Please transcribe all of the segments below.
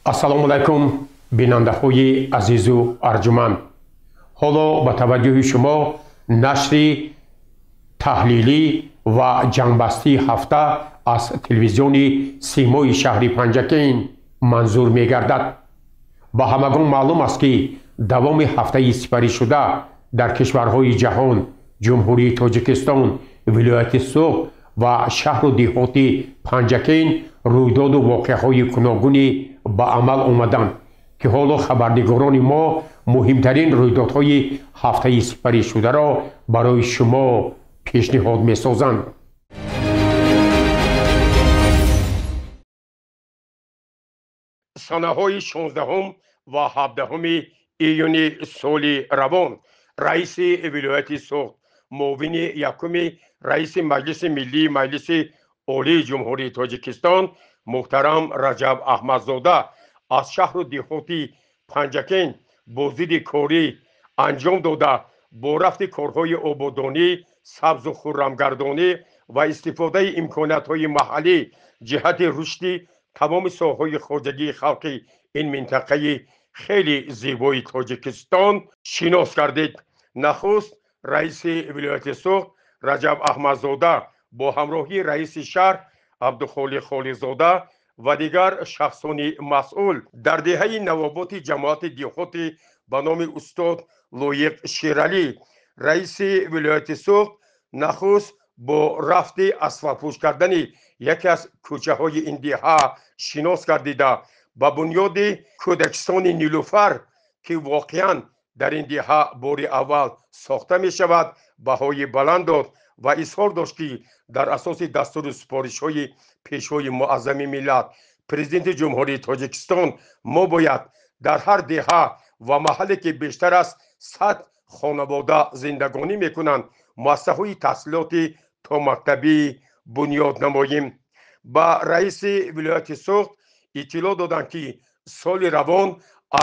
Ассалому алайкум, бинандаҳои азизу арҷуманд. Ҳоло ба таваҷҷӯҳи шумо нашри таҳлилӣ ва ҷанбастии ҳафта аз телевизиони Симои шаҳри Панҷакент манзур мегардад. Ба ҳамагон маълум аст, ки давоми ҳафтаи сипаришуда дар кишварҳои ҷаҳон, Ҷумҳурии Тоҷикистон, вилояти Суғд ва шаҳру деҳоти Панҷакент рӯйдоду воқеаҳои гуногуне ба амал омаданд, ки ҳоло хабарнигорони мо муҳимтарин рӯйдодҳои ҳафтаи сипаришударо барои шумо пешниҳод месозанд. Санаҳои 16 ва 17 июни соли равон раиси вилояти Суғд, муовини якуми раиси Маҷлиси Миллии Маҷлиси Олии Ҷумҳурии Тоҷикистон муҳтарам Раҷаб Аҳмадзода аз шаҳру деҳоти Панҷакент боздиди корӣ анҷом дода, бо рафти корҳои ободонӣ, сабзу хуррамгардонӣ ва истифодаи имкониятҳои маҳаллӣ ҷиҳати рушди тамоми соҳаҳои хоҷагии халқи ин минтақаи хеле зебои Тоҷикистон шинос гардид. Нахуст раиси вилояти Суғд Раҷаб Аҳмадзода бо ҳамроҳии раиси шаҳр Абдухолиқ Холиқзода ва дигар шахсони масъул дар деҳаи Навоботи ҷамоати деҳоти ба номи устод Лоиқ Шералӣ раиси вилояти Суғд нахуст бо рафти асфалтпӯш кардани яке аз кӯчаҳои ин деҳа шинос гардида, ба бунёди кӯдакистони Нилуфар, ки воқеан дар ин деҳа бори аввал сохта мешавад, баҳои баланд дод ва изҳор дошт, ки дар асоси дастуру супоришҳои Пешвои Муаззами миллат, Президенти Ҷумҳурии Тоҷикистон, мо бояд дар ҳар деҳа ва маҳалле, ки бештар аз 100 хонавода зиндагонӣ мекунанд, муассисаҳои таҳсилоти томактабӣ бунёд намоем. Ба раиси вилояти Суғд иттилоъ доданд, ки соли равон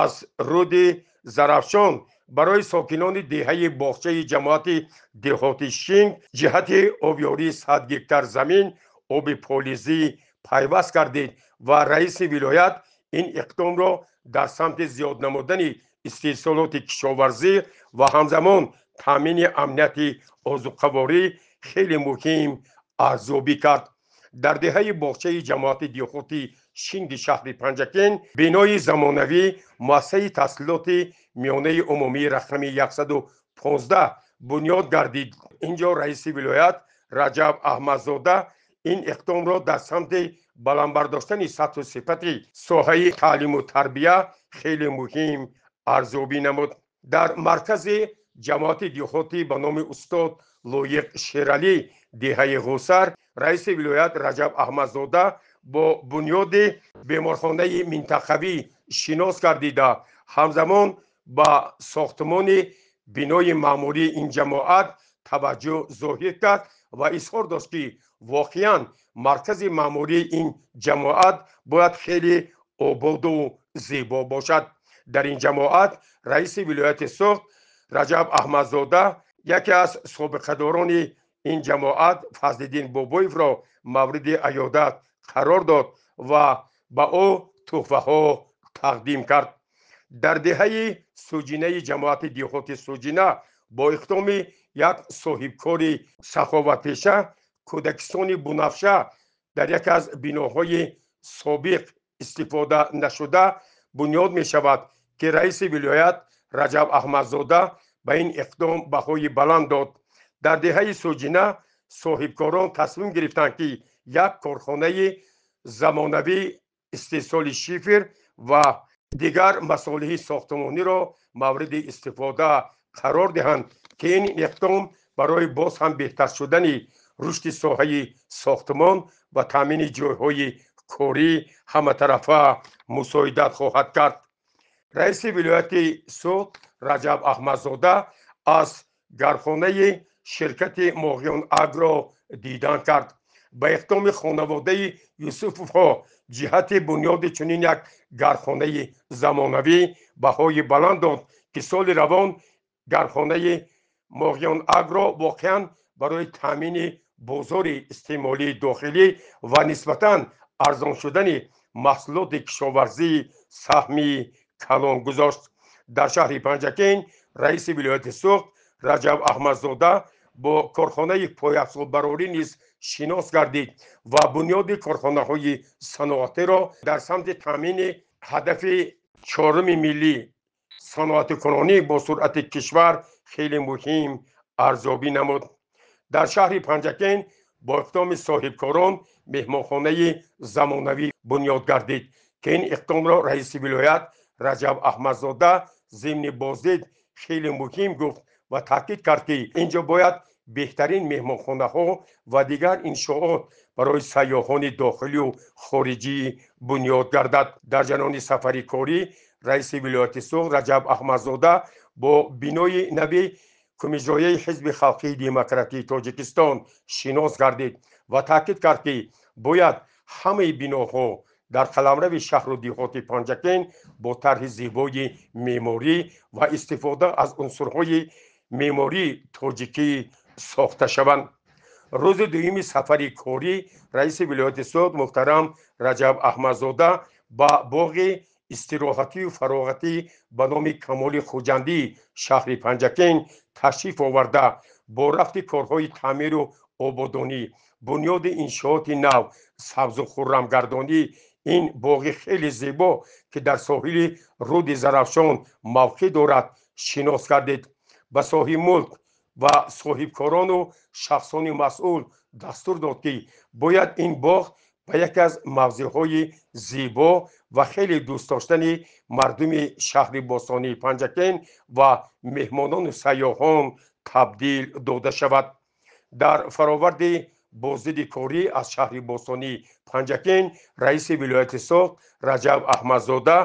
аз рӯди Зарафшон барои сокинони деҳаи боғчаи ҷамоати деҳоти Шинг ҷиҳати обёрии 100 гектар замин оби полизӣ пайваст гардид ва раиси вилоят ин иқдомро дар самти зиёд намудани истеҳсолоти кишоварзӣ ва ҳамзамон таъмини амнияти озуқаворӣ хеле муҳим арзёбӣ кард. Дар деҳаи боғчаи ҷамоати деҳоти Шинги шаҳри Панҷакент бинои замонавӣ муассисаи таҳсилоти миёнаи умумии рақами 115 бунёд гардид. Инҷо раиси вилоят Раҷаб Аҳмадзода ин иқдомро дар самти баланд бардоштани сатҳу сифати соҳаи таълиму тарбия хеле муҳим арзёбӣ намуд. Дар маркази ҷамоати деҳотӣ ба номи устод Лоиқ Шералӣ деҳаи Ғусар раиси вилоят Раҷаб Аҳмадзода бо бунёди беморхонаи минтақавӣ шинос гардида, ҳамзамон ба сохтмони бинои маъмурии ин ҷамоат таваҷҷӯҳ зоҳир кард ва изҳор дошт, ки воқеан маркази маъмурии ин ҷамоат бояд хеле ободу зебо бошад. Дар ин ҷамоат раиси вилояти Суғд Раҷаб Аҳмадзода яке аз собиқадорони ин ҷамоат Фазлиддин Бобоевро мавриди аёдат қарор дод ва ба ӯ туҳфаҳо тақдим кард. Дар деҳаи Суҷинаи ҷамоати деҳоти Суҷина бо иқдоми як соҳибкори саховатпеша кӯдакистони Бунафша дар яке аз биноҳои собиқ истифода нашуда бунёд мешавад, ки раиси вилоят Раҷаб Аҳмадзода ба ин иқдом баҳои баланд дод. Дар деҳаи Суҷина соҳибкорон тасмим гирифтанд, ки як корхонаи замонавӣ истеҳсоли шифер ва дигар масолеҳи сохтмониро мавриди истифода қарор диҳанд, ки ин иқдом барои боз ҳам беҳтар шудани рушди соҳаи сохтмон ва таъмини ҷойҳои корӣ ҳаматарафа мусоидат хоҳад кард. Раиси вилояти Суғд Раҷаб Аҳмадзода аз гармхонаи ширкати Моғён Агро дидан кард. Ба иқдоми хонаводаи Юсуфовҳо ҷиҳати бунёди чунин як гармхонаи замонавӣ баҳои баланд дод, ки соли равон гармхонаи Моғён Агро воқеан барои таъмини бозори истеъмолии дохилӣ ва нисбатан арзон шудани маҳсулоти кишоварзӣ саҳми калон гузошт. Дар шаҳри Панҷакент раиси вилояти Суғд Раҷаб Аҳмадзода бо корхонаи пойафзолбарорӣ низ шинос гардид ва бунёди корхонаҳои саноатиро дар самти таъмини ҳадафи чоруми миллӣ саноатикунонӣ бо суръати кишвар хеле муҳим арзёбӣ намуд. Дар шаҳри Панҷакент бо иқдоми соҳибкорон меҳмонхонаи замонавӣ бунёд гардид, ки ин иқдомро раиси вилоят Раҷаб Аҳмадзода зимни боздид хеле муҳим гуфт ва таъкид кард, ки инҷо бояд беҳтарин меҳмонхонаҳо ва дигар иншоот барои сайёҳони дохилию хориҷӣ бунёд гардад. Дар ҷараёни сафари корӣ раиси вилояти Суғд Раҷаб Аҳмадзода бо бинои нави Кумиҷрояи Ҳизби Халқии Демократии Тоҷикистон шинос гардид ва таъкид кард, ки бояд ҳамаи биноҳо дар қаламрави шаҳру деҳоти Панҷакент бо тарҳи зебои меъморӣ ва истифода аз унсурҳои меъмории тоҷикӣ сохта шаванд. Рӯзи дуюми сафари корӣ раиси вилояти Суғд муҳтарам Раҷаб Аҳмадзода ба боғи истироҳатию фароғатӣ ба номи Камоли Хуҷандӣ шаҳри Панҷакент ташриф оварда, бо рафти корҳои таъмиру ободонӣ, бунёди иншооти нав, сабзу хуррамгардонӣ ин боғи хеле зебо, ки дар соҳили руди Зарафшон мавқеъ дорад, шинос гардид. Ба соҳибмулк ва соҳибкорону шахсони масъул дастур дод, ки бояд ин боғ ба яке аз мавзеъҳои зебо ва хеле дӯстдоштани мардуми шаҳри бостонии Панҷакент ва меҳмонону сайёҳон табдил дода шавад. Дар фароварди боздиди корӣ аз шаҳри бостонии Панҷакент раиси вилояти Суғд Раҷаб Аҳмадзода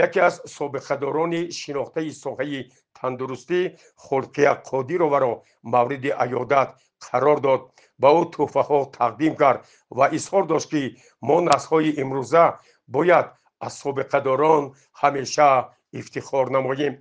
яке аз собиқадорони шинохтаи соҳаи тандурустӣ Хулқия Қодироваро мавриди аёдат қарор дод, ба ӯ тӯҳфаҳо тақдим кард ва изҳор дошт, ки мо наслҳои имрӯза бояд аз собиқадорон ҳамеша ифтихор намоем.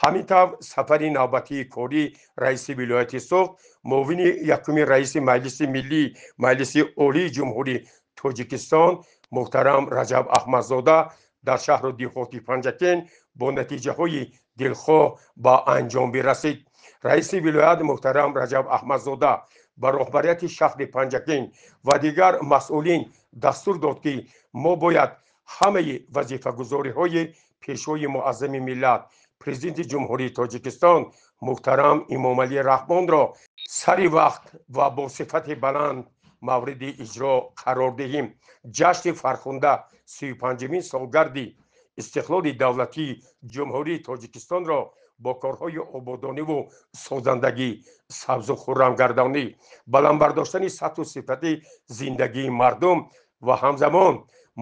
Ҳамин тавр сафари навбатии корӣ раиси вилояти Суғд, муовини якуми раиси Маҷлиси Миллӣ Маҷлиси Олии Ҷумҳурии Тоҷикистон муҳтарам Раҷаб Аҳмадзода дар шаҳру деҳоти Панҷакент бо натиҷаҳои дилхоҳ ба анҷом бирасид. Раиси вилоят муҳтарам Раҷаб Аҳмадзода ба роҳбарияти шаҳри Панҷакент ва дигар масъулин дастур дод, ки мо бояд ҳамаи вазифагузориҳои пешвои муаззами миллат, президенти Ҷумҳурии Тоҷикистон муҳтарам Эмомалӣ Раҳмонро сари вақт ва бо сифати баланд мавриди иҷро қарор диҳем. Ҷашни фархунда 35-умин солгарди истиқлоли давлатии Ҷумҳурии Тоҷикистонро бо корҳои ободониву созандагӣ, сабзу хуррамгардонӣ, баланд бардоштани сатҳу сифати зиндагии мардум ва ҳамзамон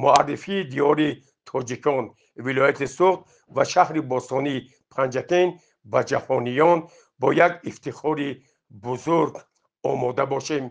муаррифии диёри тоҷикон, вилояти Суғд ва шаҳри бостонии Панҷакент ба ҷаҳониён бо як ифтихори бузург омода бошем.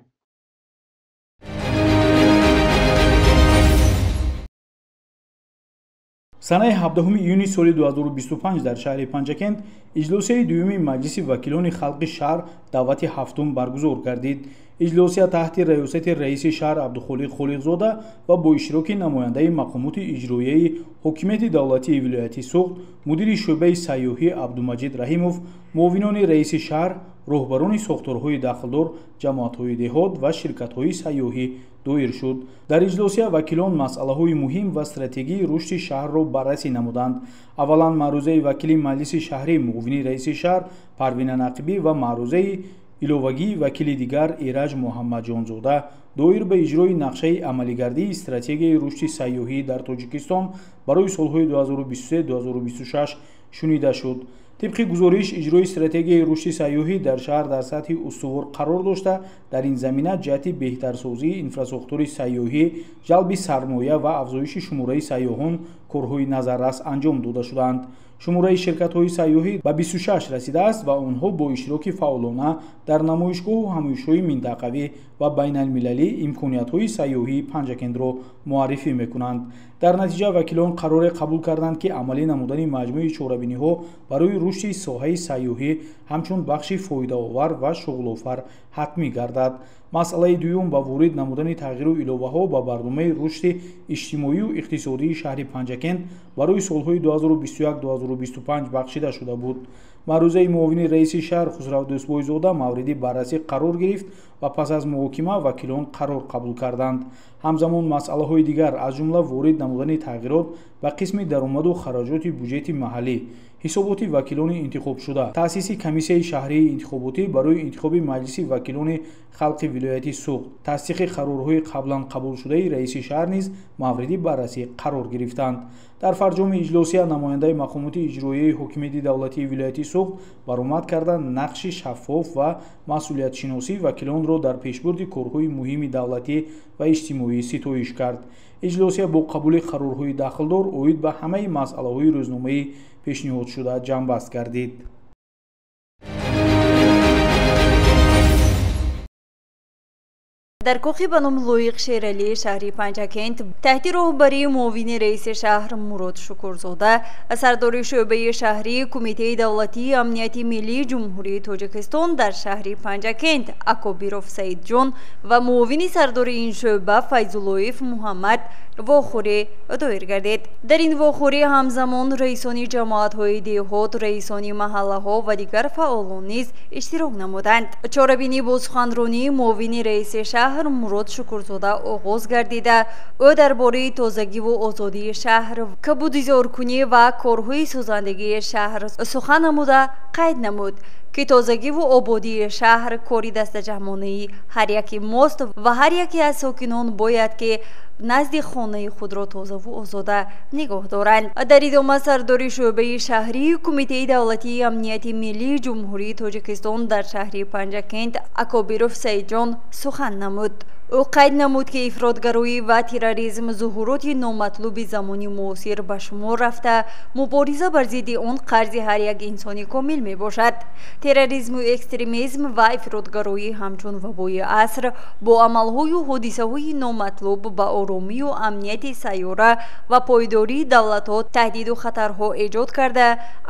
Санаи 17 июни соли 2025 дар шаҳри Панҷакент иҷлосияи дуюми Маҷлиси вакилони халқи шаҳр даъвати ҳафтум баргузор гардид. Иҷлосия таҳти раёсати раиси шаҳр Абдухолиқ Холиқзода ва бо иштироки намояндаи мақомоти иҷроияи ҳокимияти давлатии вилояти Суғд, мудири шӯъбаи сайёҳӣ Абдумаҷид Раҳимов, муовинони раиси шаҳр, роҳбарони сохторҳои дахлдор, ҷамоатҳои деҳот ва ширкатҳои сайёҳӣ доир шуд. Дар иҷлосия вакилон масъалаҳои муҳим ва стратегии рушди шаҳрро баррасӣ намуданд. Аввалан маърузаи вакили маҷлиси шаҳрӣ, муовини раиси шаҳр Парвина Нақибӣ ва маърузаи иловагии вакили дигар Эраҷ Муҳаммадҷонзода доир ба иҷрои нақшаи амалигардии стратегияи рушди сайёҳӣ дар Тоҷикистон барои солҳои 2023-2026 шунида шуд. Тибқи гузориш, иҷрои стратегияи рушди сайёҳӣ дар шаҳр дар сатҳи устувор қарор дошта, дар ин замина ҷиҳати беҳтарсозии инфрасохтори сайёҳӣ, ҷалби сармоя ва афзоиши шумораи сайёҳон корҳои назаррас анҷом дода шудаанд. Шумораи ширкатҳои сайёҳӣ ба 26 расидааст ва онҳо бо иштироки фаъолона дар намоишгоҳу ҳамоишҳои минтақавӣ ва байналмилалӣ имкониятҳои сайёҳии Панҷакентро муаррифӣ мекунанд. Дар натиҷа вакилон қароре қабул карданд, ки амалӣ намудани маҷмӯи чорабиниҳо барои рушди соҳаи сайёҳӣ ҳамчун бахши фоидаовар ва шуғлофар ҳатмӣ гардад. Масъалаи дуюм ба ворид намудани тағйиру иловаҳо ба барномаи рушди иҷтимоию иқтисодии шаҳри Панҷакент барои солҳои 2021-2025 бахшида шуда буд. Маърузаи муовини раиси шаҳр Хусрав Дӯстбойзода мавриди баррасӣ қарор гирифт ва пас аз муҳокима вакилон қарор қабул карданд. Ҳамзамон масъалаҳои дигар, аз ҷумла ворид намудани тағйирот ба қисми даромаду хароҷоти буҷети маҳаллӣ, ҳисоботи вакилони интихобшуда, таъсиси комиссияи шаҳрии интихоботӣ барои интихоби маҷлиси вакилони халқи вилояти Суғд, тасдиқи қарорҳои қаблан қабулшудаи раиси шаҳр низ мавриди баррасӣ қарор гирифтанд. Дар фарҷоми иҷлосия намояндаи мақомоти иҷроияи ҳокимияти давлатии вилояти Суғд баромад карда нақши шаффоф ва масъулиятшиносии вакилонро дар пешбурди корҳои муҳими давлатӣ ва иҷтимоӣ ситоиш кард. Иҷлосия бо қабули қарорҳои дахлдор оид ба ҳамаи масъалаҳои рӯзномаӣ пешниҳодшуда ҷамъбаст гардид. Дар кохи ба номи Лоиқ Шералии шаҳри Панҷакент таҳти роҳбарии муовини раиси шаҳр Мурод Шукурзода, сардори шӯъбаи шаҳрии Кумитаи давлатии амнияти миллии Ҷумҳурии Тоҷикистон дар шаҳри Панҷакент Акобиров Саидҷон ва муовини сардори ин шӯъба Файзуллоев Муҳаммад вохӯрӣ доир гардид. Дар ин вохӯрӣ ҳамзамон раисони ҷамоатҳои деҳот, раисони маҳаллаҳо ва дигар фаъолон низ иштирок намуданд. Чорабинӣ бо суханронии муовини раиси шаҳр Мурод Шукурзода оғоз гардида, ӯ дар бораи тозагиву озодии шаҳр, кабудизоркунӣ ва корҳои созандагии шаҳр сухан намуда қайд намуд, ки тозагиву ободии шаҳр кори дастаҷамъонаи ҳар яки мост ва ҳар яке аз сокинон бояд ки назди хонаи худро тозаву озода нигоҳ доранд. Дар идома сардори шӯъбаи шаҳрии Кумитаи давлатии амнияти миллии Ҷумҳурии Тоҷикистон дар шаҳри Панҷакент Акобиров Саидҷон сухан намуд. Ӯ қайд намуд, ки ифротгароӣ ва терроризм зуҳуроти номатлуби замони муосир ба шумор рафта, мубориза бар зидди он қарзи ҳар як инсони комил мебошад. Терроризму экстремизм ва ифротгароӣ ҳамчун вабои аср бо амалҳою ҳодисаҳои номатлуб ба оромию амнияти сайёра ва пойдории давлатҳо таҳдиду хатарҳо эҷод карда,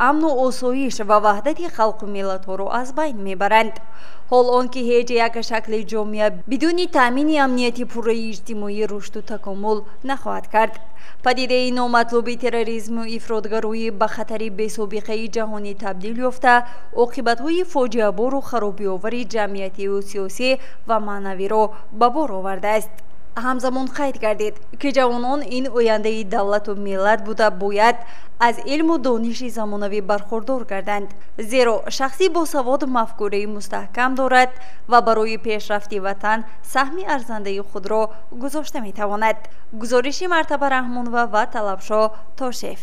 амну осоиш ва ваҳдати халқу миллатҳоро аз байн мебаранд. Ҳол он ки ҳеҷ як шакли ҷомеа бидуни таъмини амнияти пурраи иҷтимоӣ рушду такомул нахоҳад кард. Падидаи номатлуби терроризму ифротгароӣ ба хатари бесобиқаи ҷаҳонӣ табдил ёфта, оқибатҳои фоҷиабору харобиовари ҷамъиятию сиёсӣ ва маънавиро ба бор овардааст. Ҳамзамон қайд гардид, ки ҷавонон ин ояндаи давлату миллат буда, бояд аз илму дониши замонавӣ бархурдор гарданд, зеро шахси босавод мафкураи мустаҳкам дорад ва барои пешрафти ватан саҳми арзандаи худро гузошта метавонад. Гузориши Мартаба Раҳмонова ва Талабшо Тошев.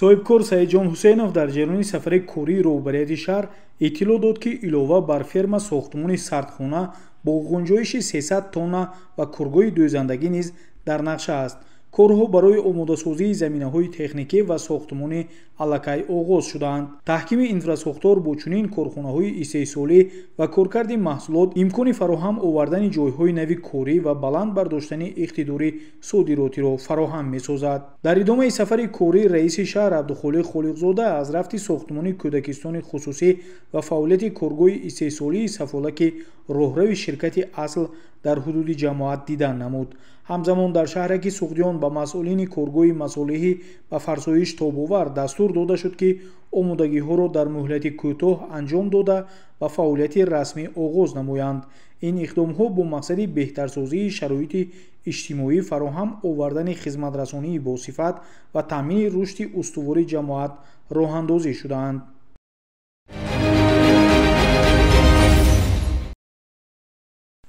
Соҳибкор Саидҷон Ҳусейнов дар ҷараёни сафари кории роҳбарияти шаҳр иттилоъ дод, ки илова бар ферма сохтмони сардхона бо ғунҷоиши 300 тонна ва коргоҳи дӯзандагӣ низ дар нақша аст. Корҳо барои омодасозии заминаҳои техникӣ ва сохтмонӣ аллакай оғоз шудаанд. Таҳкими инфрасохтор бо чунин корхонаҳои истеҳсолӣ ва коркарди маҳсулот имкони фароҳам овардани ҷойҳои нави корӣ ва баланд бардоштани иқтидори содиротиро фароҳам месозад. Дар идомаи сафари корӣ раиси шаҳр Абдухолиқ Холиқзода аз рафти сохтмони кӯдакистони хусусӣ ва фаъолияти коргоҳи истеҳсолии сафолаки роҳрави ширкати Асл дар ҳудуди ҷамоат дидан намуд. Ҳамзамон дар шаҳраки Суғдиён ба масъулини коргоҳи масолеҳӣ ба фарсоиш тобовар дастур дода шуд, ки омодагиҳоро дар муҳлати кӯтоҳ анҷом дода ба фаъолияти расмӣ оғоз намоянд. Ин иқдомҳо бо мақсади беҳтарсозии шароити иҷтимоӣ, фароҳам овардани хизматрасонии босифат ва таъмини рушди устувори ҷамоат роҳандозӣ шудаанд.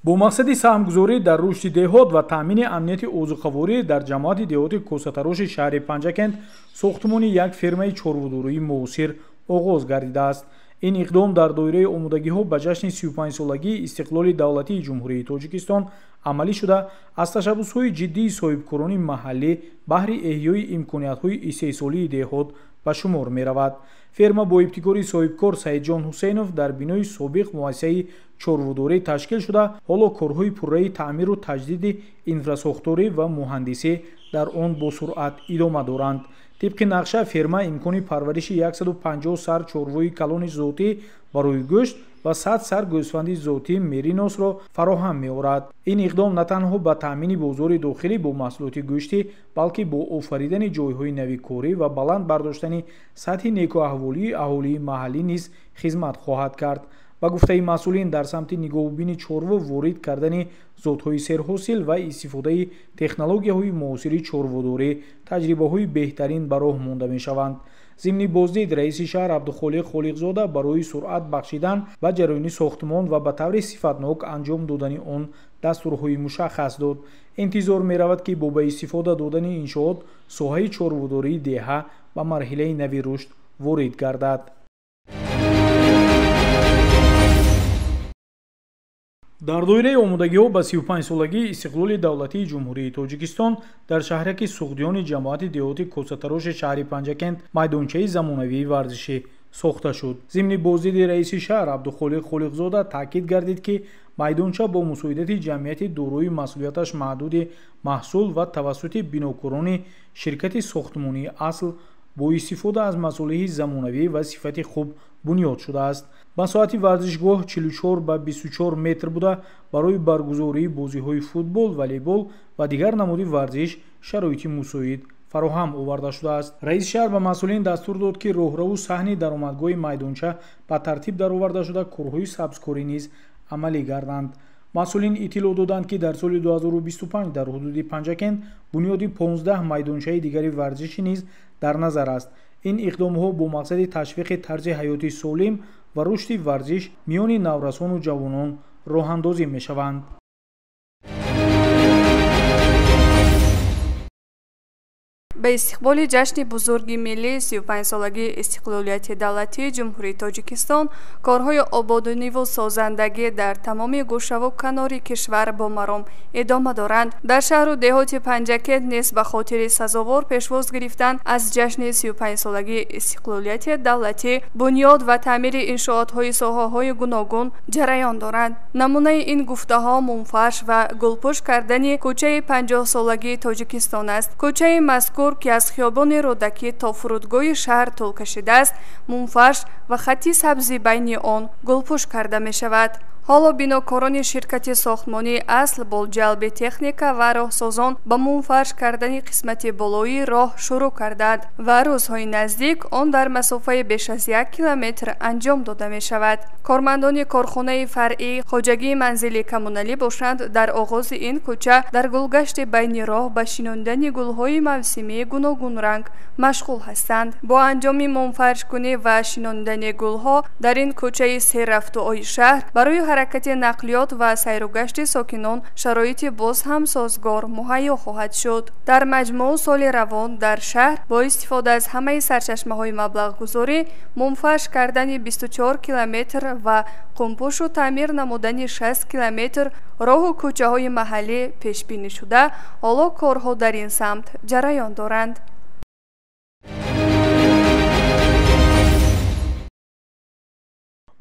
Бо мақсади саҳмгузорӣ дар рушди деҳот ва таъмини амнияти озуқаворӣ дар ҷамоати деҳоти Косатароши шаҳри Панҷакент сохтмони як фермаи чорводории муосир оғоз гардидааст. Ин иқдом дар доираи омодагиҳо ба ҷашни 35-солагии истиқлоли давлатии Ҷумҳурии Тоҷикистон амалӣ шуда, аз ташаббусҳои ҷиддии соҳибкорони маҳаллӣ баҳри эҳёи имкониятҳои истеҳсолии деҳот ба шумор меравад. Ферма бо ибтикори соҳибкор Саидҷон Ҳусейнов дар бинои собиқ муассисаи чорводорӣ ташкил шуда, ҳоло корҳои пурраи таъмиру таҷдиди инфрасохторӣ ва муҳандисӣ дар он бо суръат идома доранд. Тибқи нақша, ферма имкони парвариши 150 сар чорвои калони зотӣ барои гӯшт ва 100 сар гӯсфанди зотии мериносро фароҳам меорад. Ин иқдом на танҳо ба таъмини бозори дохилӣ бо маҳсулоти гӯштӣ, балки бо офаридани ҷойҳои нави корӣ ва баланд бардоштани сатҳи некӯаҳволии аҳолии маҳаллӣ низ хизмат хоҳад кард. Ба гуфтаи масъулин, дар самти нигоҳубини чорво ворид кардани зотҳои серҳосил ва истифодаи технологияҳои муосири чорводорӣ таҷрибаҳои беҳтарин ба роҳ монда мешаванд. Зимни боздид раиси шаҳр Абдухолиқ Холиқзода барои суръат бахшидан ба ҷараёни сохтмон ва ба таври сифатнок анҷом додани он дастурҳои мушаххас дод. Интизор меравад, ки бо ба истифода додани иншоот соҳаи чорводории деҳа ба марҳилаи нави рушд ворид гардад. Дар доираи омодагиҳо ба 35-солагии истиқлоли давлатии Ҷумҳурии Тоҷикистон дар шаҳраки Суғдиёни ҷамоати деҳоти Косатароши шаҳри Панҷакент майдончаи замонавии варзишӣ сохта шуд. Зимни боздиди раиси шаҳр Абдухолиқ Холиқзода таъкид гардид, ки майдонча бо мусоидати ҷамъияти дорои масъулияташ маҳдуди маҳсул ва тавассути бинокорони ширкати сохтмонии Асл бо истифода аз масолеҳи замонавӣ ва сифати хуб бунёд шудааст. Масоҳати варзишгоҳ 44 ба 24 метр буда, барои баргузории бозиҳои футбол, волейбол ва дигар намуди варзиш шароити мусоид фароҳам оварда шудааст. Раиси шаҳр ба масъулин дастур дод, ки роҳраву саҳни даромадгоҳи майдонча ба тартиб дароварда шуда, корҳои сабзкорӣ низ амалӣ гарданд. Масъулин иттилоъ доданд, ки дар соли 2025 дар ҳудуди Панҷакент бунёди 15 майдончаи дигари варзишӣ низ дар назар аст. Ин иқдомҳо бо мақсади ташвиқи тарзи ҳаёти солим ва рушди варзиш миёни наврасону ҷавонон роҳандозӣ мешаванд. Ба истиқболи ҷашни бузурги миллӣ 35-солагии истиқлолияти давлатии Ҷумҳурии Тоҷикистон корҳои ободониву созандагӣ дар тамоми гӯшаву канори кишвар бо маром идома доранд. Дар шаҳру деҳоти Панҷакент низ ба хотири сазовор пешвоз гирифтан аз ҷашни 35-солагии истиқлолияти давлатӣ бунёд ва таъмири иншоотҳои соҳаҳои гуногун ҷараён доранд. Намунаи ин гуфтаҳо мумфарш ва гулпӯш кардани кӯчаи 50-солагии Тоҷикистон аст. Кӯчаи мазкур, ки аз хиёбони Рӯдакӣ то фурудгоҳи шаҳр тӯл кашидааст, мумфарш ва хатти сабзи байни он гулпӯш карда мешавад. Ҳоло бинокорони ширкати сохтмонии Асл бо ҷалби техника ва роҳсозон ба мумфарш кардани қисмати болоии роҳ шурӯъ кардаанд ва рӯзҳои наздик он дар масофаи беш аз 1 километр анҷом дода мешавад. Кормандони корхонаи фаръии хоҷагии манзили коммуналӣ бошанд, дар оғози ин кӯча дар гулгашти байни роҳ ба шинондани гулҳои мавсимии гуногунранг машғул ҳастанд. Бо анҷоми мумфаршкунӣ ва шинондани гулҳо дар ин кӯчаи серрафтуои шаҳр барои ҳаракати нақлиёт ва сайругашти сокинон шароити боз ҳам созгор муҳайё хоҳад шуд. Дар маҷмӯъ соли равон дар шаҳр бо истифода аз ҳамаи сарчашмаҳои маблағгузорӣ мумфарш кардани 24 километр ва қумпӯшу таъмир намудани 6 километр роҳу кӯчаҳои маҳаллӣ пешбинӣ шуда, ҳоло корҳо дар ин самт ҷараён доранд.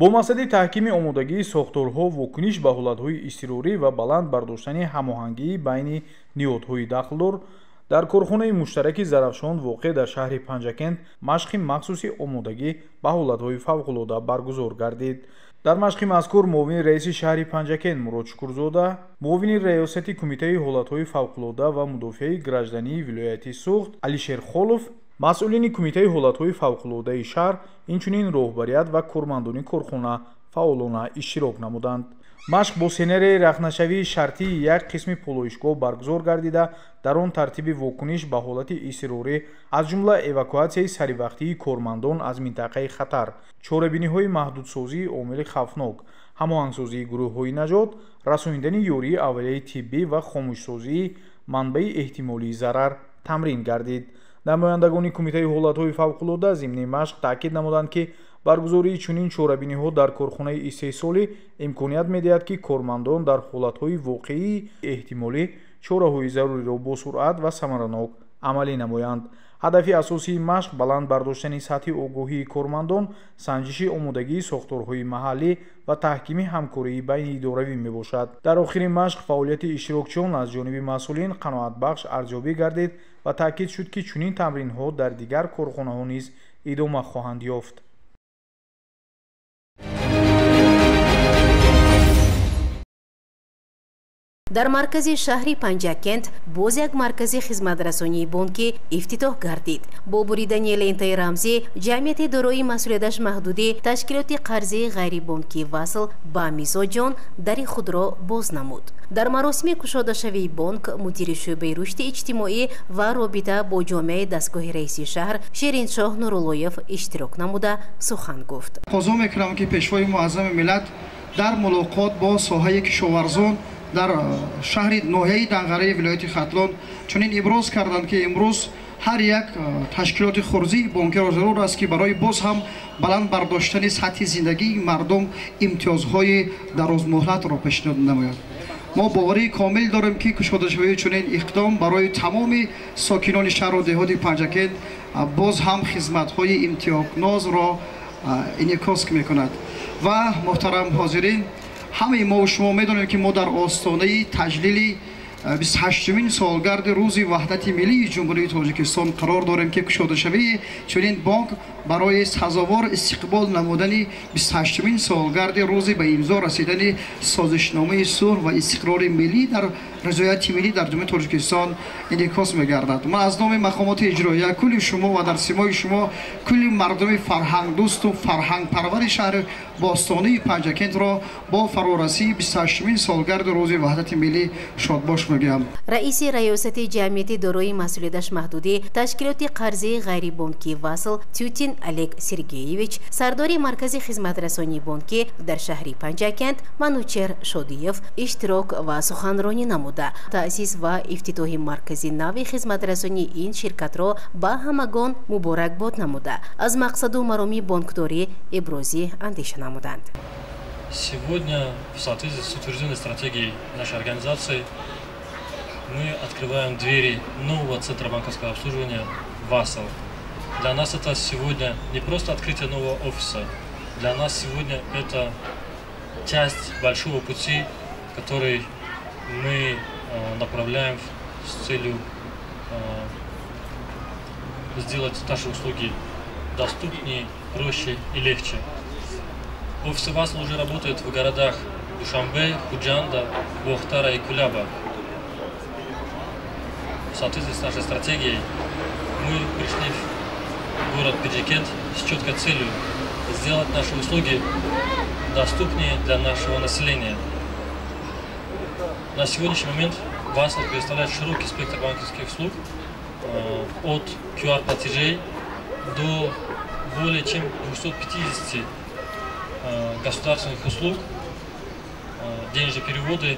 Бо мақсади таҳкими омодагии сохторҳо, вокуниш ба ҳолатҳои изтирорӣ ва баланд бардоштани ҳамоҳангии байни ниҳодҳои дахлдор дар корхонаи муштараки Зарафшон воқеъ дар шаҳри Панҷакент машқи махсуси омодагӣ ба ҳолатҳои фавқулода баргузор гардид. Дар машқи мазкур муовини раиси шаҳри Панҷакент Мурод Шукурзода, муовини раёсати Кумитаи ҳолатҳои фавқулода ва мудофиаи граждании вилояти Суғд Алишер Холов, масъулини Кумитаи ҳолатҳои фавқулодаи шаҳр, инчунин роҳбарият ва кормандони корхона фаъолона иштирок намуданд. Машқ бо сценарияи рахнашавии шартии як қисми полоишгоҳ баргузор гардида, дар он тартиби вокуниш ба ҳолати изтирорӣ, аз ҷумла эвакуатсияи саривақтии кормандон аз минтақаи хатар, чорабиниҳои маҳдудсозии омили хавфнок, ҳамоҳангсозии гурӯҳҳои наҷот, расонидани ёрии аввалияи тиббӣ ва хомӯшсозии манбаи эҳтимолии зарар тамрин гардид. Намояндагони Кумитаи ҳолатҳои фавқулода зимни машқ таъкид намуданд, ки Баргузории чунин чорабиниҳо дар корхонаи истеҳсолӣ имконият медиҳад, ки кормандон дар ҳолатҳои воқеии эҳтимолӣ чораҳои заруриро бо суръат ва самаранок амалӣ намоянд. Ҳадафи асосии машқ баланд бардоштани сатҳи огоҳии кормандон, санҷиши омодагии сохторҳои маҳаллӣ ва таҳкими ҳамкории байниидоравӣ мебошад. Дар охири машқ фаъолияти иштирокчиён аз ҷониби масъулин қаноатбахш арзёбӣ гардид ва таъкид шуд, ки чунин тамринҳо дар дигар корхонаҳо низ идома хоҳанд ёфт. Дар маркази шаҳри Панҷакент боз як маркази хизматрасонии бонкӣ ифтитоҳ гардид. Бо буридани лентаи рамзӣ ҷамъияти дорои масъулияташ маҳдудӣ ташкилоти қарзии ғайрибонкӣ «Васл» ба мизоҷон дари худро боз намуд. Дар маросими кушодашавии бонк мудири шӯъбаи рушди иҷтимоӣ ва робита бо ҷомеаи дастгоҳи раиси шаҳр Шириншоҳ Нуруллоев иштирок намуда сухан гуфт. Тақозо мекунам, ки Пешвои муаззами миллат дар мулоқот бо соҳаи кишоварзон дар шаҳри ноҳияи Данғараи вилояти Хатлон чунин иброз карданд, ки имрӯз ҳар як ташкилоти хурзии бонкиро зарур аст, ки барои боз ҳам баланд бардоштани сатҳи зиндагии мардум имтиёзҳои дарозмуҳлатро пешниҳод намояд. Мо боварии комил дорем, ки кушодашавии чунин иқдом барои тамоми сокинони шаҳру деҳоти Панҷакент боз ҳам хизматҳои имтиёзнозро инъикос мекунад. Ва муҳтарам ҳозирин, ҳамаи мо шумо медонем, ки мо дар остонаи таҷлили 28-умин солгарди рӯзи ваҳдати миллии Ҷумҳурии Тоҷикистон қарор дорем, ки кушодашавии чунин бонк барои сазовор истиқбол намудани 28-умин солгарди рӯзи ба имзо расидани созишномаи сулҳ ва истиқрори миллӣ дар ризояти миллӣ дар Ҷумҳурии Тоҷикистон инъикос мегардад. Ман аз номи мақомоти иҷроия кулли шумо ва дар симои шумо кулли мардуми фарҳангдӯсту фарҳангпарвари шаҳри бостонии Панҷакентро бо фарорасии 28-умин солгарди рӯзи ваҳдати миллӣ шодбош мегӯям. Раиси раёсати ҷамъияти дорои масъулияташ маҳдудӣ ташкилоти қарзии ғайрибонкӣ «Васл» Тютин Олег Сергеевич, сардори маркази хизматрасонии бонкӣ дар шаҳри Панҷакент Манучер Шодиев иштирок ва суханронӣ намуда, таъсис ва ифтитоҳи маркази нави хизматрасонии ин ширкатро ба ҳамагон муборакбод намуда, аз мақсаду мароми бонкдорӣ ибрози андеша намуданд. Сегодня, в соответствии с утвержденной стратегией нашей организации, мы открываем двери нового центра банковского обслуживания «Васл». Для нас это сегодня не просто открытие нового офиса, для нас сегодня это часть большого пути, который мы направляем с целью сделать наши услуги доступнее, проще и легче. Офисы «Васл» уже работают в городах Душанбе, Худжанда, Бохтара и Куляба. В соответствии с нашей стратегией мы пришли в город Пенджикент с четкой целью сделать наши услуги доступнее для нашего населения. На сегодняшний момент «Васл» представляет широкий спектр банковских услуг от QR-платежей до более чем 250 государственных услуг, денежные переводы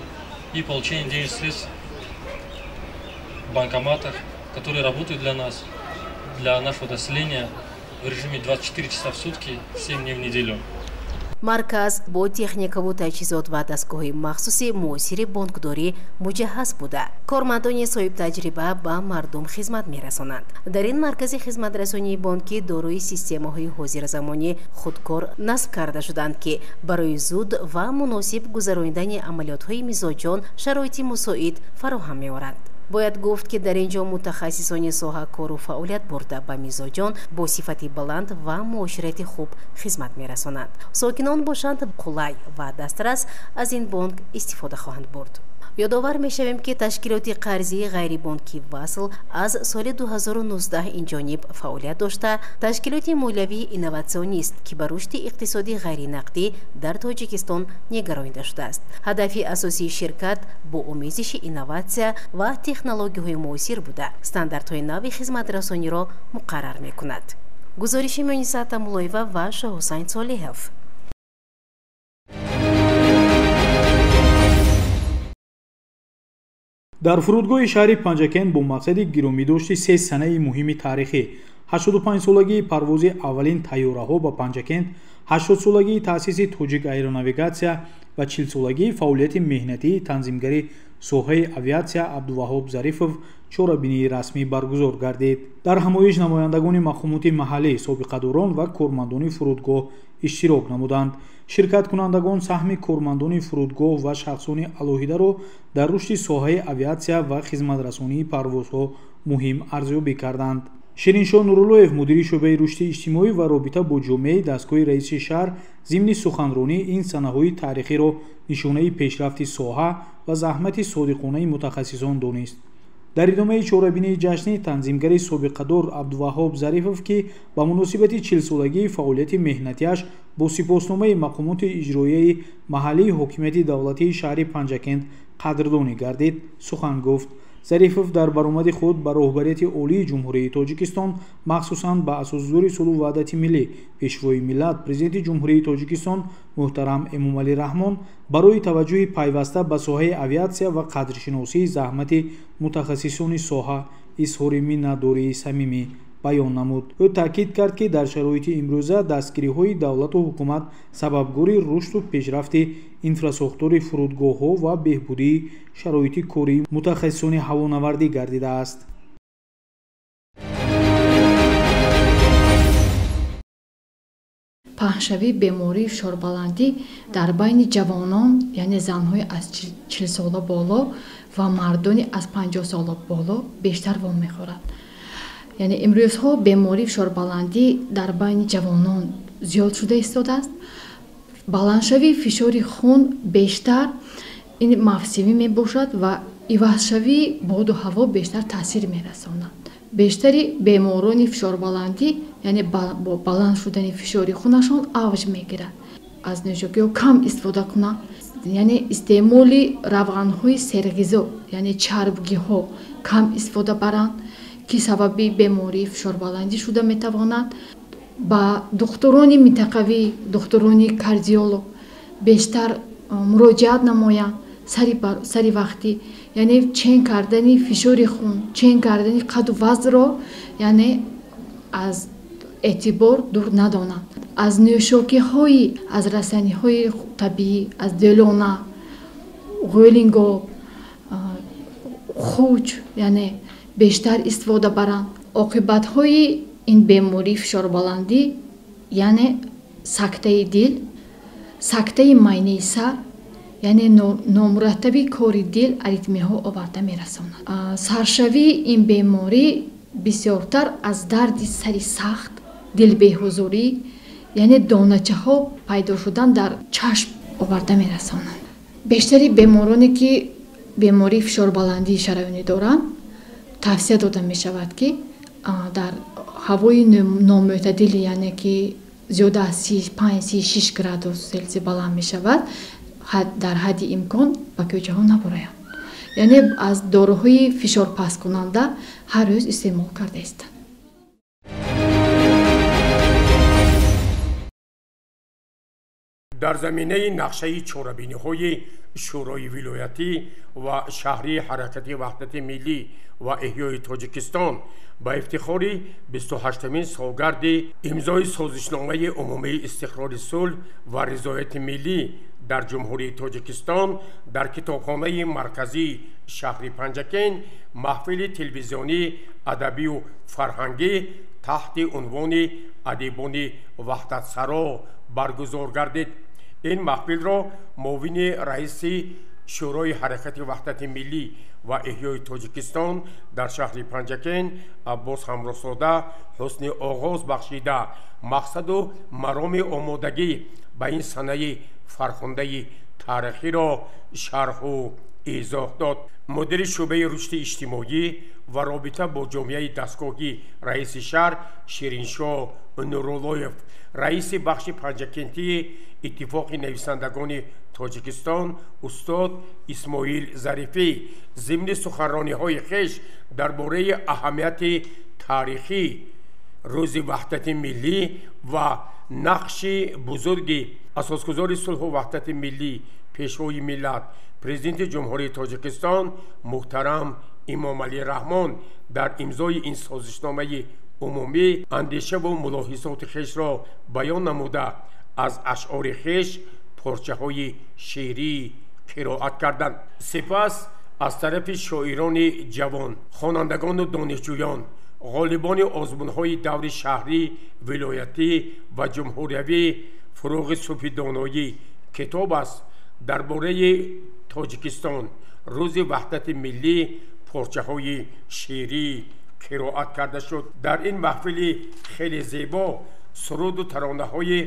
и получение денежных средств в банкоматах, которые работают для нас, для нашего населения в режиме 24 часа в сутки, 7 дней в неделю. Марказ бо техникаву таҷҳизот ва дастгоҳи махсуси муосири бонкдорӣ муҷаҳҳаз буда, кормандони соҳибтаҷриба ба мардум хизмат мерасонанд. Дар ин маркази хизматрасонии бонкӣ дорои системаҳои ҳозиразамонӣ худкор насб карда шуданд, ки барои зуд ва муносиб гузаронидани амалиётҳои мизоҷон шароити мусоид фароҳам меоранд. Бояд гуфт, ки дар ин ҷо мутахассисони соҳа кору фаъолият бурда, ба мизоҷон бо сифати баланд ва муоширати хуб хизмат мерасонанд. Сокинон бошанд, қулай ва дастрас аз ин бонк истифода хоҳанд бурд. Ёдовар мешавем, ки ташкилоти қарзии ғайрибонкӣ «Васл» аз соли 2019 инҷониб фаъолият дошта, ташкилоти молиявии инноватсионист, ки ба рушди иқтисоди ғайринақдӣ дар Тоҷикистон нигаронида шудааст. Ҳадафи асосии ширкат бо омезиши инноватсия ва технологияҳои муосир буда, стандартҳои нави хизматрасониро муқаррар мекунад. Гузориши Муниса Тамулоева ва Шоҳҳусайн Солиҳов. Дар фурудгоҳи шаҳри Панҷакент бо мақсади гиромидошти се санаи муҳими таърихӣ: 85-солагии парвози аввалин тайёраҳо ба Панҷакент, 80-солагии таъсиси Тоҷик аэронавигатсия ва 40-солагии фаъолияти меҳнатии танзимгари соҳаи авиатсия Абдуваҳҳоб Зарифов чорабинии расмӣ баргузор гардид. Дар ҳамоиш намояндагони мақомоти маҳаллӣ, собиқадорон ва кормандони фурудгоҳ иштирок намуданд. Ширкаткунандагон саҳми кормандони фурудгоҳ ва шахсони алоҳидаро дар рушди соҳаи авиатсия ва хизматрасонии парвозҳо муҳим арзёбӣ карданд. Шириншоҳ Нуруллоев, мудири шӯъбаи рушди иҷтимоӣ ва робита бо ҷомеаи дастгоҳи раиси шаҳр, зимни суханронӣ ин санаҳои таърихиро нишонаи пешрафти соҳа ва заҳмати содиқонаи мутахассисон донист. Дар идомаи чорабинии ҷашнӣ танзимгари собиқадор Абдуваҳҳоб Зарифов, ки ба муносибати 40-солагии фаъолияти меҳнатиаш бо сипосномаи мақомоти иҷроияи маҳаллии ҳокимияти давлатии шаҳри Панҷакент қадрдонӣ гардид, сухан гуфт. Зарифов дар баромади худ ба роҳбарияти олии Ҷумҳурии Тоҷикистон, махсусан ба асосгузори сулҳу ваҳдати миллӣ, Пешвои миллат, Президенти Ҷумҳурии Тоҷикистон муҳтарам Эмомалӣ Раҳмон барои таваҷҷӯҳи пайваста ба соҳаи авиатсия ва қадршиносии заҳмати мутахассисони соҳа изҳори миннатдории самимӣ баён намуд. Ӯ таъкид кард, ки дар шароити имрӯза дастгириҳои давлату ҳукумат сабабгори рушду пешрафти инфрасохтори фурудгоҳҳо ва беҳбудии шароити кории мутахассисони ҳавонавардӣ гардидааст. Паҳншавии бемории фишорбаландӣ дар байни ҷавонон, яъне занҳои аз 40 сола боло ва мардони аз 50 сола боло бештар вомехӯрад. Яъне имрӯзҳо бемории фишорбаландӣ дар байни ҷавонон зиёд шуда истодааст. Баландшавии фишори хун бештар ин мавсимӣ мебошад ва ивазшавии боду ҳаво бештар таъсир мерасонад. Бештари беморони фишорбаландӣ, яъне бо баланд шудани фишори хунашон авҷ мегирад. Аз нӯшокиҳо кам истифода кунанд, яъне истеъмоли равғанҳои серғизо, яъне чарбгиҳо кам истифода баранд, ки сабаби бемории фишорбаландӣ шуда метавонад. Ба духтурони минтақавӣ, духтурони кардиолог бештар муроҷиат намоянд сари вақтӣ, яъне чен кардани фишори хун, чен кардани қадду вазнро, яъне аз эътибор дур надонанд. Аз нӯшокиҳои аз растаниҳои табиӣ, аз делона, ғӯлингоб, хуч, яъне бештар истифода баранд. Оқибатҳои ин бемории фишорбаландӣ, яъне сактаи дил, сактаи майнаи сар, яъне номураттаби кори дил, аритмияҳо оварда мерасонад. Саршавии ин беморӣ бисёртар аз дарди сари сахт, дилбеҳузурӣ, яъне доначаҳо пайдо шудан дар чашм оварда мерасонад. Бештари бемороне, ки бемории фишорбаландии шараёнӣ доранд, тавсия дода мешавад, ки дар ҳавои номӯътадили, яъне ки зиёда аз 35-36 градус Селсий баланд мешавад, дар ҳадди имкон ба кӯчаҳо набароянд, яъне аз доруҳои фишорпасткунанда ҳар рӯз истеъмол карда истанд. Дар заминаи нақшаи чорабиниҳои Шӯрои вилоятӣ ва шаҳрии Ҳаракати ваҳдати миллӣ ва эҳёи Тоҷикистон ба ифтихори 28-мин солгарди имзои Созишномаи умумии истиқрори сулҳ ва ризояти миллӣ дар Ҷумҳурии Тоҷикистон дар китобхонаи марказии шаҳри Панҷакент маҳфили телевизионӣ, адабию фарҳангӣ таҳти унвони «Адибони ваҳдатсаро» баргузор гардид. Ин маҳфилро муовини раиси Шӯрои Ҳаракати ваҳдати миллӣ ва эҳёи Тоҷикистон дар шаҳри Панҷакент Аббос Ҳамроҳзода ҳусни оғоз бахшида, мақсаду мароми омодагӣ ба ин санаи фархундаи таърихиро шарҳу изоҳ дод. Мудири шӯъбаи рушди иҷтимоӣ ва робита бо ҷомеаи дастгоҳи раиси шаҳр Шириншоҳ Нуруллоев, раиси бахши панҷакентии Иттифоқи нависандагони Тоҷикистон устод Исмоил Зарифӣ зимни суханрониҳои хеш дар бораи аҳамияти таърихӣ Рӯзи ваҳдати миллӣ ва нақши бузурги Асосгузори сулҳу ваҳдати миллӣ, Пешвои миллат, Президенти Ҷумҳурии Тоҷикистон муҳтарам Эмомалӣ Раҳмон дар имзои ин созишномаи умумӣ андешаву мулоҳизоти хешро баён намуда, аз ашъори хеш порчаҳои шеърӣ қироат карданд. Сипас аз тарафи шоирони ҷавон, хонандагону донишҷӯён, ғолибони озмунҳои даври шаҳрӣ, вилоятӣ ва ҷумҳуриявӣ «Фурӯғи субҳи доноӣ» китоб аст дар бораи Тоҷикистон, рӯзи ваҳдати миллӣ порчаҳои шеърӣ қироат карда шуд. Дар ин маҳфили хеле зебо суруду таронаҳои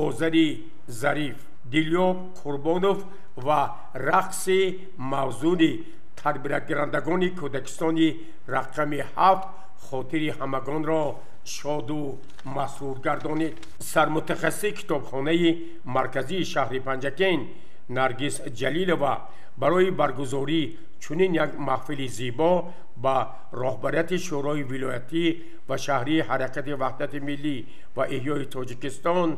Озари Зариф, Дилёб Қурбонов ва рақси мавзуни тарбиятгирандагони кӯдакистони рақами 7 хотири ҳамагонро шоду масрур гардонид. Сармутахассиси китобхонаи марказии шаҳри Панҷакент Наргиз Ҷалилова барои баргузории чунин як маҳфили зебо ба роҳбарияти Шӯрои вилоятӣ ва шаҳрии Ҳаракати ваҳдати миллӣ ва эҳёи Тоҷикистон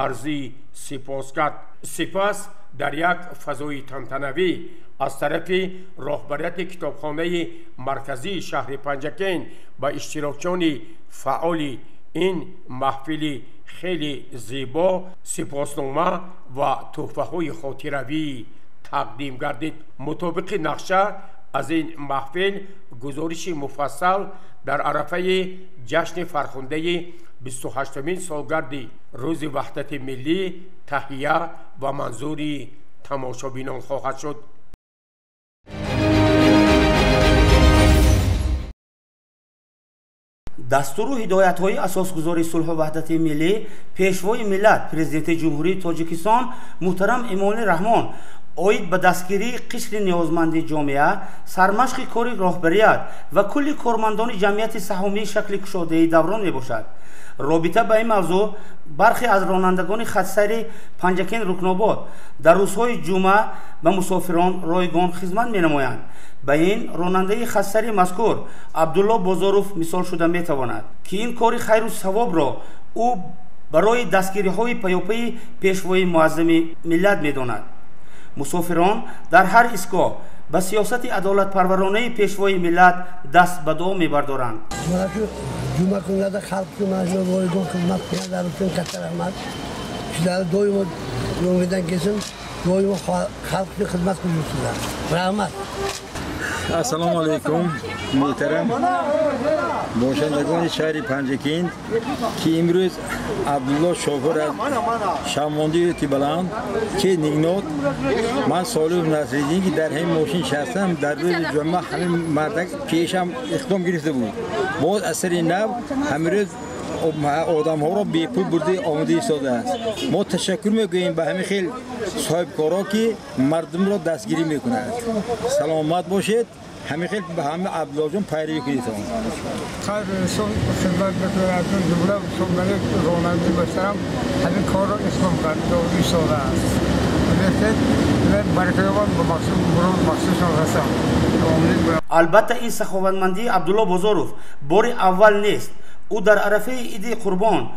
арзи сипос кард. Сипас дар як фазои тантанавӣ аз тарафи роҳбарияти китобхонаи марказии шаҳри Панҷакент ба иштирокчиёни фаъоли ин маҳфили хеле зебо сипоснома ва тӯҳфаҳои хотиравӣ тақдим гардид. Мутобиқи нақша аз ин маҳфил гузориши муфассал дар арафаи ҷашни фархундаи 28-умин солгарди рӯзи ваҳдати миллӣ таҳия ва манзури тамошобинон хоҳад шуд. Дастуру ҳидоятҳои асосгузори сулҳу ваҳдати миллӣ, Пешвои миллат, Президенти Ҷумҳурии Тоҷикистон муҳтарам Эмомалӣ Раҳмон оид ба дастгирии қишри ниёзманди ҷомеа, сармашқи кори роҳбарият ва кулли кормандони ҷамъияти саҳомии шакли кушодаи Даврон мебошад. Робита ба ин мавзӯъ бархе аз ронандагони хатсайри Панҷакент Рукнобод дар рӯзҳои ҷумъа ба мусофирон ройгон хизмат менамоянд. Ба ин ронандаи хатсайри мазкур Абдулло Бозоров мисол шуда метавонад, ки ин кори хайру савобро ӯ барои дастгириҳои паёпаи Пешвои муаззами миллат медонад. Мусофирон дар ҳар истгоҳ ба сиёсати адолатпарваронаи Пешвои миллат даст ба дуо мебардоранд. Mana shu juma kunlarida xalq uchun mana shu roygon xizmat qilganlari uchun katta rahmat. Ishlari doimo o'ngidan kelsin, doimo xalq uchun xizmat qilib yursinlar. Rahmat. Ассалому алайкум, муҳтарам бошандагони шаҳри Панҷакент, ки имрӯз Абдулло шофир аз Шамондии Тибаланд ки Нигнот, ман Солиҳ Насриддин, ки дар ҳамин мошин нишастам, дар рӯзи ҷумъа ҳамин мардак пешам иқдом гирифта буд. Боз аз сари нав ҳамин рӯз одамҳоро бепул бурда омода истодааст. Мо ташаккур мегӯем ба ҳамин хел соҳибкоро, ки мардумро дастгирӣ мекунад. Саломат бошед. Ҳамин хел ба ҳама Абдуллоҷон пайравӣ кунед. Хайр хидмат мекунад, ҷумла ронандаи муҳтарам ҳамин корро итмом карда истодааст. Албатта, ин саховатмандии Абдулло Бозоров бори аввал нест. Ӯ дар арафаи Иди Қурбон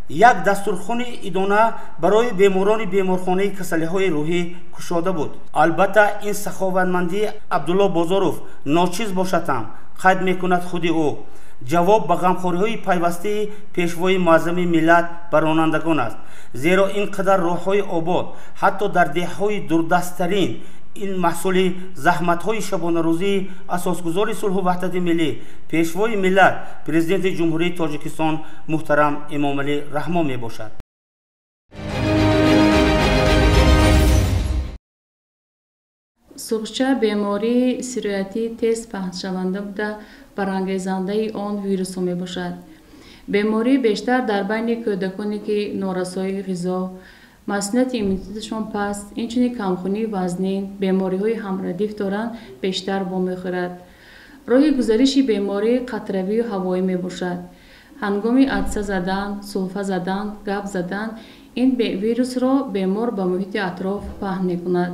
як дастурхони идона барои беморони беморхонаи касалиҳои рӯҳӣ кушода буд. Албатта, ин саховатмандии Абдулло Бозоров ночиз бошад ҳам, қайд мекунад худи ӯ, ҷавоб ба ғамхориҳои пайвастаи Пешвои муаззами миллат ба ронандагон аст, зеро ин қадар роҳҳои обод ҳатто дар деҳҳои дурдасттарин ин маҳсули заҳматҳои шабонарӯзии асосгузори сулҳу ваҳдати миллӣ, Пешвои миллат, Президенти Ҷумҳурии Тоҷикистон муҳтарам Эмомалӣ Раҳмон мебошад. Суғча бемории сироятии тез паҳншаванда буда, барангезандаи он вирусҳо мебошад. Беморӣ бештар дар байни кӯдаконе, ки норасоии ғизо, масунияти иммунитеташон паст, инчунин камхунии вазнин, бемориҳои ҳамрадиф доранд, бештар вомехӯрад. Роҳи гузариши беморӣ қатравию ҳавоӣ мебошад. Ҳангоми атса задан, сулфа задан, гап задан ин вирусро бемор ба муҳити атроф паҳн мекунад.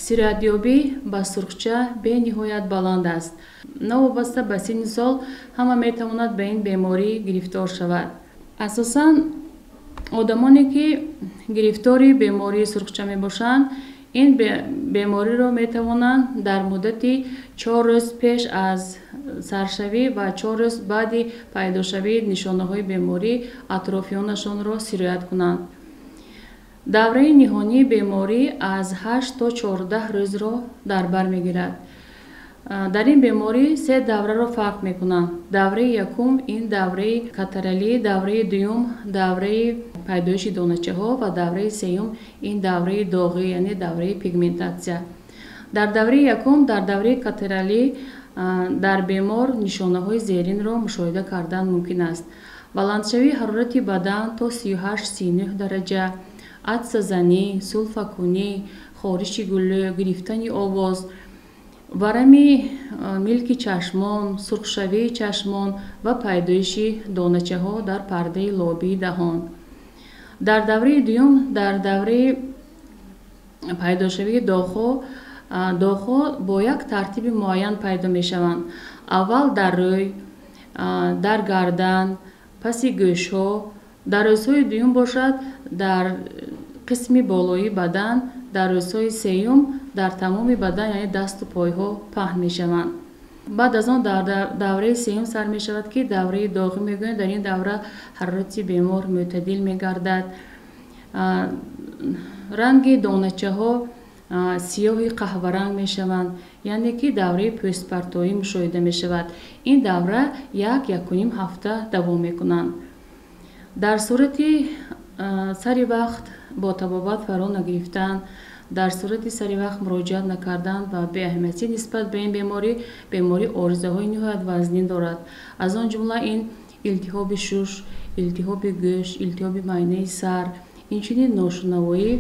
Сироятёбӣ ба сурхча бениҳоят баланд аст. Новобаста ба синни сол ҳама метавонад ба ин беморӣ гирифтор шавад. Асосан Одамоне ки гирифтори бемории сурхча мебошанд, ин бемориро метавонанд дар муддати 4 рӯз пеш аз саршавӣ ва 4 рӯз баъди пайдошавии нишонаҳои беморӣ атрофиёнашонро сироят кунанд. Давраи ниҳонии беморӣ аз 8 то 14 рӯзро дар бар мегирад. Дар ин беморӣ се давраро фарқ мекунанд. Давраи якум ин давраи катаралӣ, давраи дуюм давраи пайдоиши доначаҳо ва давраи сеюм ин давраи доғӣ, яъне давраи пигментатсия. Дар давраи якум, дар давраи катаралӣ дар бемор нишонаҳои зеринро мушоҳида кардан мумкин аст. Баландшавии ҳарорати бадан то 38-39 дараҷа, атсазанӣ, сулфакунӣ, хориши гулӯ, гирифтани овоз, варами милки чашмон, сурхшавии чашмон ва пайдоиши доначаҳо дар пардаи лобии даҳон. Дар давраи дуюм, дар давраи пайдошавии доғҳо, доғҳо бо як тартиби муайян пайдо мешаванд. Аввал дар рӯй, дар гардан, паси гӯшҳо. Дар рӯзҳои дуюм бошад дар қисми болоии бадан, дар рӯзҳои сеюм дар тамоми бадан, яъне дасту пойҳо паҳн мешаванд. Баъд аз он дар давраи сеюм сар мешавад, ки давраи доғӣ мегӯянд. Дар ин давра ҳарорати бемор мӯътадил мегардад. Ранги доначаҳо сиёҳи қаҳваранг мешаванд, яъне ки давраи пӯстпартоӣ мушоҳида мешавад. Ин давра 1-1.5 ҳафта давом мекунанд. Дар сурати сари вақт бо табобат фаро нагирифтан, дар сурати сари вақт муроҷиат накардан ва беаҳамиятӣ нисбат ба ин беморӣ, беморӣ оризаҳои ниҳоят вазнин дорад. Аз он ҷумла ин илтиҳоби шуш, илтиҳоби гӯш, илтиҳоби майнаи сар, инчунин ношунавоӣ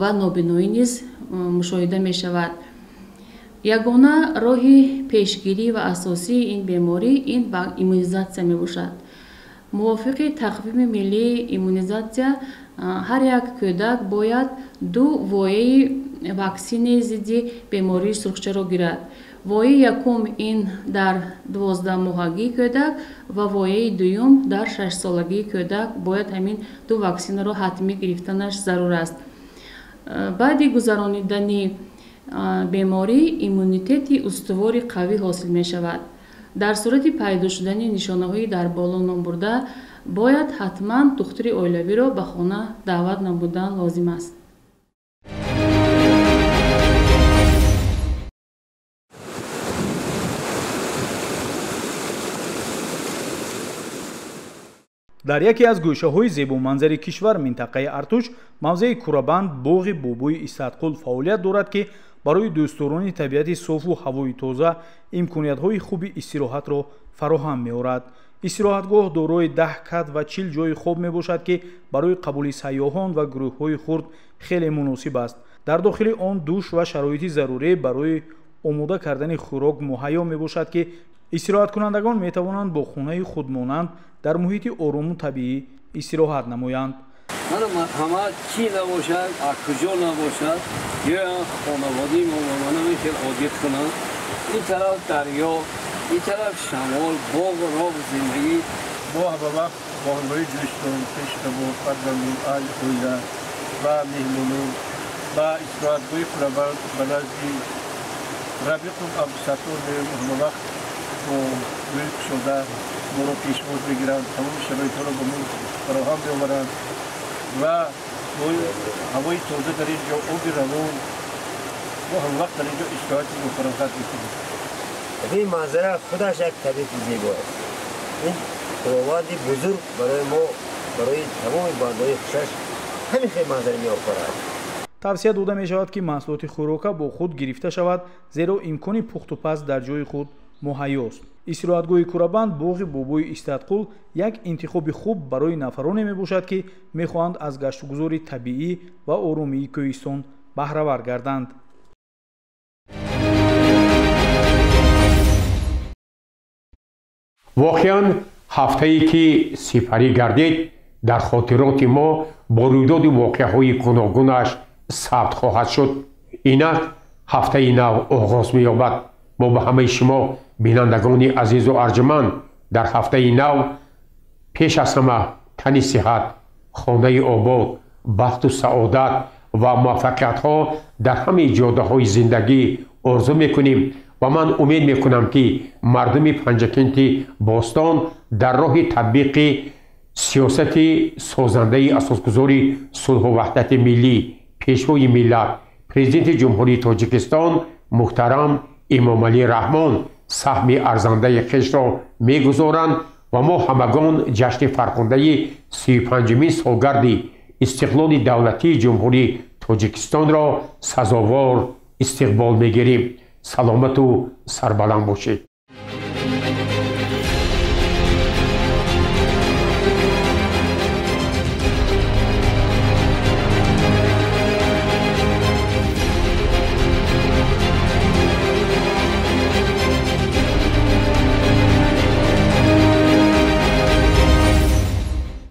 ва нобиноӣ низ мушоҳида мешавад. Ягона роҳи пешгирӣ ва асосии ин беморӣ ин иммунизатсия мебошад. Мувофиқи тақвими миллии иммунизатсия ҳар як кӯдак бояд 2 вояи ваксинаи зидди бемории сурхчаро гирад. Вояи якум ин дар 12-моҳагии кӯдак ва вояи дуюм дар 6-солагии кӯдак бояд ҳамин 2 ваксинаро ҳатмӣ гирифтанаш зарур аст. Баъди гузаронидани беморӣ иммунитети устувори қавӣ ҳосил мешавад. Дар сурати пайдо шудани нишонаҳои дар боло номбурда бояд ҳатман духтури оилавиро ба хона даъват намудан лозим аст. Дар яке аз гӯшаҳои зебоманзари кишвар, минтақаи Артуш, мавзеи Курабанд, боғи бобои Исатқул фаъолият дорад, ки барои дӯстдорони табиати софу ҳавои тоза имкониятҳои хуби истироҳатро фароҳам меорад. Истироҳатгоҳ дорои 10 кат ва 40 ҷойи хоб мебошад, ки барои қабули сайёҳон ва гурӯҳҳои хурд хеле муносиб аст. Дар дохили он душ ва шароити зарурӣ барои омода кардани хӯрок муҳайё мебошад, ки истироҳаткунандагон метавонанд бо хонаи худмонанд дар муҳити орому табиӣ истироҳат намоянд. Ҳама чӣ набошад, куҷо набошад, ё хонаводаи мо ба мана мехел одит кунанд. Ин тараф дарё, ин тараф шамол, боғ, роғ, зиндагӣ. Мо ҳама вақт бо ҳамроҳи дӯстон, хештабор, фарзандон, аҳли оила ва меҳмонон ба истироҳатгоҳи Курабанд ба назди Рабиқов Абдусаттор меоем. Ҳама вақт бо рӯи кушода моро пешвоз мегиранд, тамоми шароитҳоро ба мо фароҳам меоваранд ва ҳавои тоза дар ин ҷо, оби равон, мо ҳама вақт дар ин ҷо истироҳати бофароғат мекунем. Ин манзара худаш як табиати зебо аст. Ин худованди бузург барои мо, барои тамоми бандаҳои хушаш ҳамин хел манзара меофарад. Тавсия дода мешавад, ки маҳсулоти хӯрока бо худ гирифта шавад, зеро имкони пухтупаз дар ҷои худ муҳайёст. Истироҳатгоҳи Курабанд боғи бобои Истатқул як интихоби хуб барои нафароне мебошад, ки мехоҳанд аз гаштугузори табиӣ ва оромии кӯҳистон баҳравар гарданд. Воқеан ҳафтае ки сипарӣ гардид, дар хотироти мо бо рӯйдоди воқеаҳои гуногунаш сабт хоҳад шуд. Инак ҳафтаи нав оғоз меёбад. Мо ба ҳамаи шумо бинандагони азизу арҷманд дар ҳафтаи нав пеш аз ҳама тани сиҳат, Хонаи обод, бахту саодат ва муваффақиятҳо дар ҳамаи ҷодаҳои зиндагӣ орзу мекунем ва ман умед мекунам, ки мардуми Панҷакенти бостон дар роҳи татбиқи сиёсати созандаи асосгузори сулҳу ваҳдати миллӣ, Пешвои миллат, Президенти Ҷумҳурии Тоҷикистон муҳтарам Эмомалӣ Раҳмон саҳми арзандаи хешро мегузоранд ва мо ҳамагон ҷашни фархундаи 35-умин солгарди истиқлоли давлатии Ҷумҳурии Тоҷикистонро сазовор истиқбол мегирем. Саломату сарбаланд бошед.